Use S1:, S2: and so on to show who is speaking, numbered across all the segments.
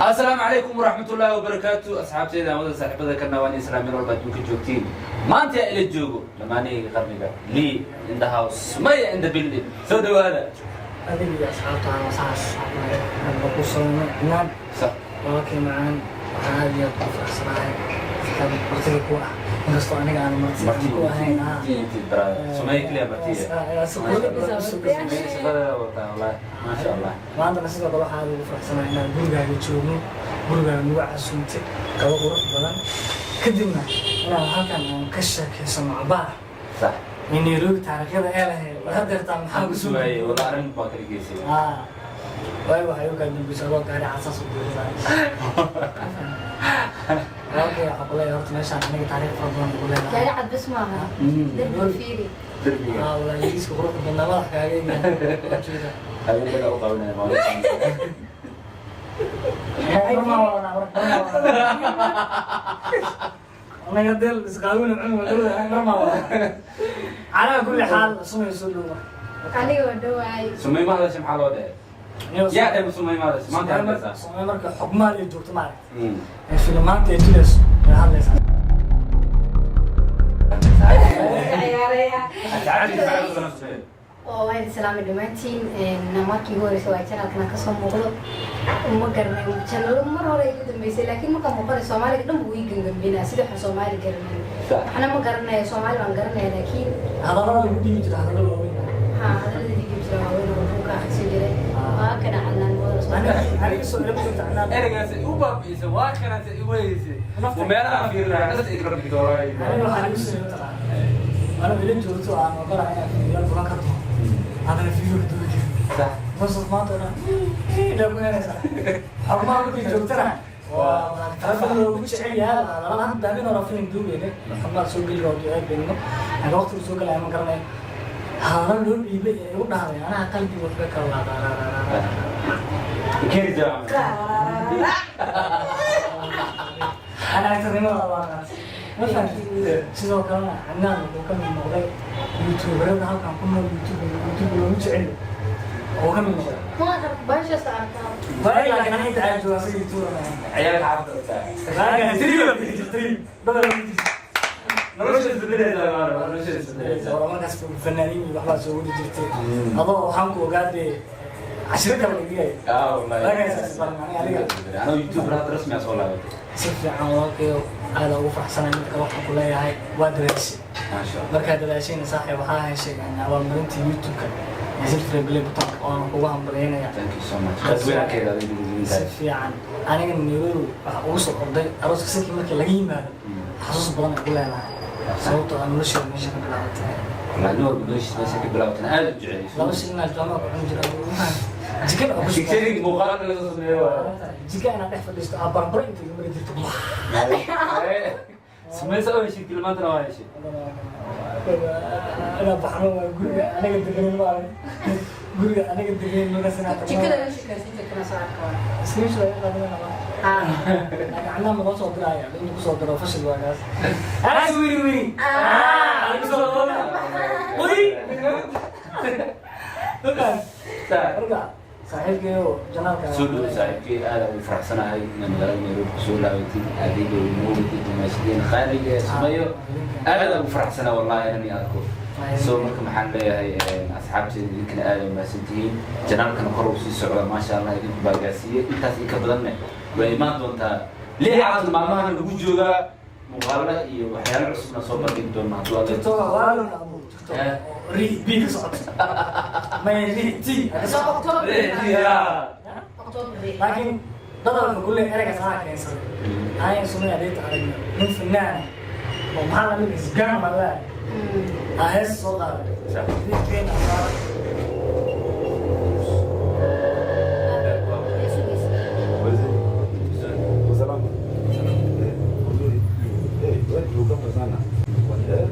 S1: Asalaamu calaykum waraxmatullaahi wabarakaatu, asxaabteyda amada saaxiibada ka nawaan islaam, meel walba adduunka joogtiin. Maanta yaa ila joogo? Lamaanahayga qarniga, Lee in the house, Maya in the building. Soo dhawaada.
S2: Adiga iyo asxaabtaada saas hadba ku soomay Cunaan.
S1: Sax.
S2: Walaalkay macaan, waxaan aad iyo aad ku faraxsanahay tan martida ku ah, inkastoo aniga aan marti aan ku ahayn.
S1: Sumaya keliya martiya. Shaqadeeda wataa, wallahi, maasha Allah.
S2: Maantana sidoo kale waxaan aad ugu faraxsanahay inaan gurigaaga joogno, gurigaaga nagu casuumtay, qado qurux badan, kadibna inaan halkan aan ka sheekeysano cabaar ee Nairobi taariikhyada ee lahayd war hadeertaa maxaa
S1: Maxaan ku
S2: ku soo
S1: sugaayay? Walla arrin baa kala geysay.
S2: Waayo, waxay u kala dambeysay adoo gaari casaas u buuxdaa. Walaalkay, waxaa ku leeyahay horta meeshaan aniga taariikh fara badan ku leedahay.
S3: Gaari cad bas maaha, darbiga fiiri.
S1: Derbiga.
S2: Walaa yariiska quruxda badnaa madax kaaga eegaya jeeda.
S1: Habeenkana u qabanaya maalin.
S2: Normal waa, normal anaga deel isqaawina cunug normal waa. Calaa kulli xaal, Sumay, soo dhow marka.
S3: Aniga waa dhawaay.
S1: Sumay ma hadasha? Maxaa loo dhahay? Yaa dhahay sumay ma hadasha maanta hadlaysaa?
S2: Sumay marka xogmaal ay joogto, maaragta, ee filimaanta ay jirayso way hadlaysaa.
S3: Ciyaaraya.
S1: Asxaabtiisa maxaa ku sanan sumay?
S3: Oo waan islaamay dhammaantiin. Markii ugu horreysay waa channelkana kasoo muuqdo. Ma garanay channel mar hore igu dambeysay, laakiin markaan muuqanay Soomaaliga dhan buu ii gangambinaa, sida waxaan Soomaali garanayn. Waxna ma garanayo, Soomaali baan garanaya, laakiin
S2: Hadallada lagu dhihi jira, hadallo waaweyn.
S3: Ha, hadalladii dhigi jira waaweyn oo buuka akhrisan jiray. Waa kana Cadnaan mooda soo
S2: Aniga soo ilama joogta Cadnaan.
S1: Ereygaas u baabi'isay, waa kanaas i weysay. Meelaha fiirinaya qas ikra bitoolay.
S2: Aniga waxaa igu soo taqaan anigu ila joogto aan ogolahay inaan fiidiyoal badan ka dumo, haddana fiidiyo ka duwi karin. Basas maanta oo dhan ilaa ku helaysaa. Xogmaha markay joogtana waa taleefon loogu jecel yahay. Lala hadda habeen hore filim duubayna, xogmaha soo geli waa duceed bayno, laakiin waqtigu soo galaya ma garanayo. Hadallo loo dhiibay ee igu dhahday anaha qalbiga waxba kala laabaa.
S1: Keeni jawaab.
S2: Ana actornimada waa ma fahamtid. Sidoo kalena Cadnaan wuxuu ka mid noqday youtuberada halkan ku nool. YouTube YouTube loogu jecel oo ka mid noqday.
S3: Baashaas arkaa.
S2: Waay, laakiin aniga inta aan jooga asaga youtuber ma ahayn.
S1: Ciyaalka xaafadda.
S2: Laakiin tiri baa bixi jirtay, dada la jirtay.
S1: Nolosha isbedelaysa, nolosha isbedelaysa.
S2: Hore markaas fanaaniin iyo waxbaa soo wadi jirtay, adoo waxaan ku ogaadee cashiro kale la dhigay.
S1: Ah, wallahi.
S2: Laakiin baran aniga adiga.
S1: Anoo YouTuber hadda rasmi ah soo laabatay.
S2: Si fiican, walaalkayo, aada ugu faraxsanahay. Mid kale waxaan ku leeyahay waa dadaashay.
S1: Maasha Allah.
S2: Markaa dadaashayna, saaxiib, waxaa heshay yani abaalmarinta YouTube-ka ee silver play button, oona kugu hambalyeynaya.
S1: Thank you so much. Dadweynakeeda adiga ugu
S2: Si fiican. Aniga Nairobi waxaa ugu soo orday arooska sikii markii laga yimaado, xasuus badan ay ku leedahay, sababtoo ah nolosheeda meesha ka bilaabatay.
S1: Wallahi, nin walba noloshiisa meesha ka bilaabatana aad u jecel.
S2: 2 shilin jaamaca ku cuni jira, jikada oo ku
S1: Sheegay muuqaal laga soo sameeyo waa.
S2: Jika inaad dhex fadhiisto aa barbaro inta iga mari jirto.
S1: Samaysa oo heshay, tilmaantana waa heshay.
S2: Inaa baxno waa guriga aniga deganin, ma arag guriga aniga deganin markaas inaa tagno.
S3: Jikada la sheekaysan jirtana soo arkaa.
S2: Screenshot ayaa qaadanayna ma gacmaha ma loo soo diraya? Intuu kusoo diro fashil waa kaas aas wiri wiri kusoo diro. Marka saaxiibkayo channelka.
S1: Soo dhowo, saaxiibkay, aad ugu faraxsanahay inaad magaalada Nairobi kusoo laabatid, adiga noo wadid dumaashadeen qaaliga ee Sumayo. Aad ugu faraxsanahay wallahi inaan i arko. So marka maxaan leeyahay asxaabteeda, idinkana aad u mahadsantihiin. Channelkana kor uu sii socda, maasha Allah. Idinku baa gaarsiiyey intaas in ka badanne way imaan doontaa. Liicatan maalmahan lagu joogaa, muuqaalo iyo waxyaalo cusubna soo bandhigi doona hadduu Alle.
S2: TikTok waa loo abuur TikTok ri b ka socoto may ri t ka socoto.
S3: October.
S2: Laakiin dad walba kulle ereygaas anaa keensaday. Aniga Sumaya adeegta aragna nin fanaan oo maxaa lamid isgaan baa leeyahay aa hees soo qaaday riikeena saaray.
S4: Usalama. Uzuri. Eh, wewe ukamba sana. Eh,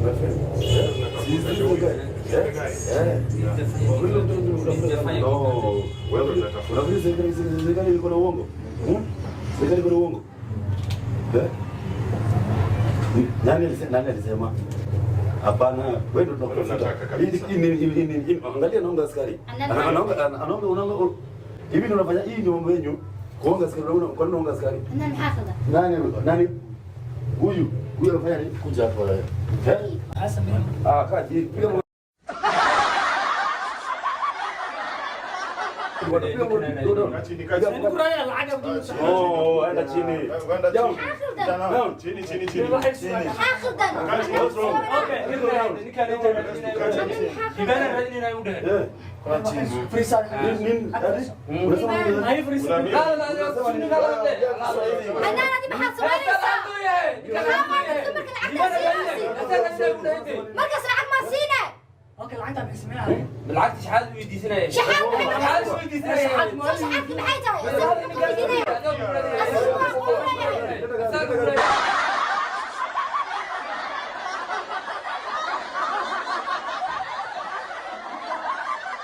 S4: My friend. Eh? Is this the guy? Eh? Eh. No. Unafikiri serikali iko na uongo? Hmm? Serikali iko na uongo? Eh? Nani alisema? Nani alisema? Hapana, wewe ndio tunakutafuta.
S5: Nataka kabisa.
S4: Hii angalia naonga askari. Anaonga anaonga unaonga hivi ndio unafanya hii ni mambo yenu. Kuonga askari unaona kwa nini unaonga askari?
S3: Adnaan maxaa khaldan?
S4: Nani nani huyu huyu anafanya nini? Kuja hapa wewe. Eh?
S2: Maxaa sameeyey?
S4: Ah, kaa chini. Piga mwa. Piga
S5: Chini, kaa chini.
S2: Ku raaya lacag abdu.
S4: Oh, enda chini.
S5: Enda chini.
S3: Maxaa khaldan?
S4: Down.
S5: Chini, chini, chini.
S3: Maxaa khaldan?
S5: What's wrong?
S1: Okay,
S3: Adnaan maxaa khaldan?
S4: Eh.
S2: Frisaa.
S4: Nin unasema nini?
S2: Ay frisaa.
S3: Adnaan adi maxaad samaynaysaa? Maxaa maanta dumarka lacagtaa siinaysid? Markaas lacag maa siinay?
S2: Okay, lacagta bixi sameeyay.
S1: بالعكس شحال weydiisanaya
S3: Shaxaad maxay
S1: شحال weydiisanaya
S3: Soo shaxaadki maxay tahay? Isaga muxuu ka weydiinaya? Asigu waa aqoon u leeyahay.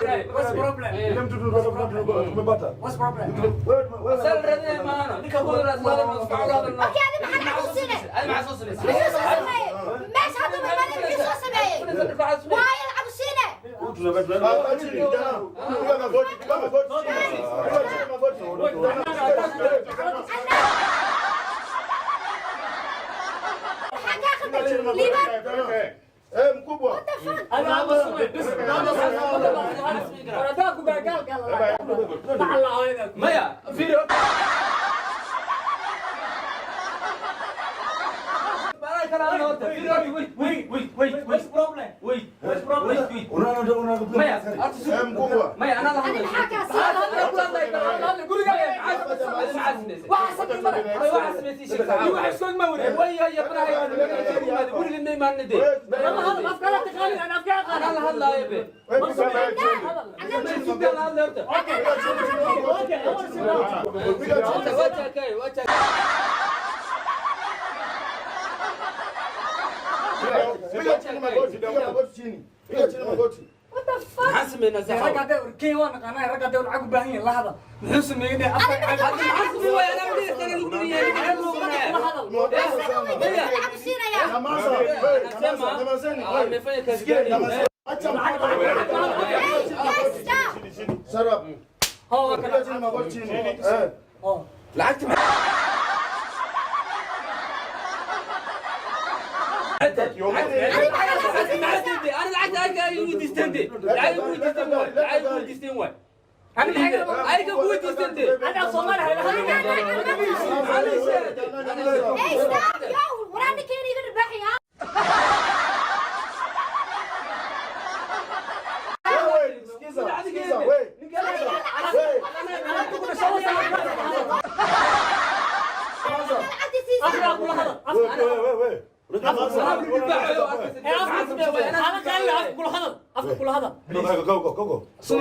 S2: What's problem?
S4: Ile mtu tumepata.
S2: What's problem?
S4: Wewe wewe
S3: Okay, adi maxaa lacag u siinay? Muxuu soo sameeyey? Meesha hadda ma imaanay muxuu soo sameeyey? Waayo lacag u siinay?
S4: Huyu tunapata.
S5: Kaa chini, kijana. Piga magoti, piga magoti chini. Piga chini magoti.
S3: Adnaan maxaa kaa khaldan? Liibaan,
S5: Eh, mkubwa.
S3: what the fuck?
S2: Ana ama sumay bis. Ama sumay. Waradaa ku baagal gal. Maxaa la hooyada?
S1: maya fiiri
S2: What's problem? What's problem?
S4: Unaona unaona
S1: maya
S5: Eh, mkubwa.
S1: maya anaa la
S3: Adi
S1: hadlay
S3: maxaa kaa siinay?
S2: Lama hadal afka la taqaani ana afka aqaan.
S5: Wewe piga chini.
S2: Okay, I want to sit down.
S5: Piga chini. Piga chini magoti, piga magoti chini. Piga chini magoti.
S3: What the fuck?
S2: Ragga hadday Kenya waa naqaanaa ragga hadday lacag u baahan yihiin la hadal. Muxuu sameeyey dheh afka la hadal.
S3: Asaga weydiinaya lacag u siinaya.
S5: Nyamaza. Wewe, nyamaza, nyamazeni. Wewe. Sikia, nyamaza. Acha mkubwa.
S3: Hey, guys, stop.
S5: Chini, chini. Shut up.
S2: Hoo
S5: Piga
S2: kala.
S5: chini magoti chini. Eh.
S2: Oh. Ana Soomaali hayla hadal.
S3: Hey, stop, yo. Waraana keena iga dharbaaxaya.
S5: Wewe, sikiza, sikiza, wewe. Wewe.
S3: Lacagta siisay.
S2: Afka kula hadal.
S4: Wewe wewe wewe.
S2: Ee afka ana qaali afka kula hadal. Afka kula hadal.
S4: Go go go go.
S3: Don't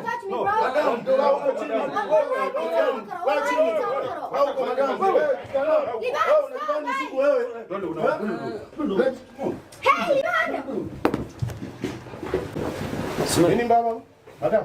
S3: touch me, bro.
S5: Kaa huko chini. Kaa chini. Kaa huko madam. Wewe, kijana. Wewe unajua ni siku wewe.
S3: Hey, Liban.
S5: Nini baba? Madam.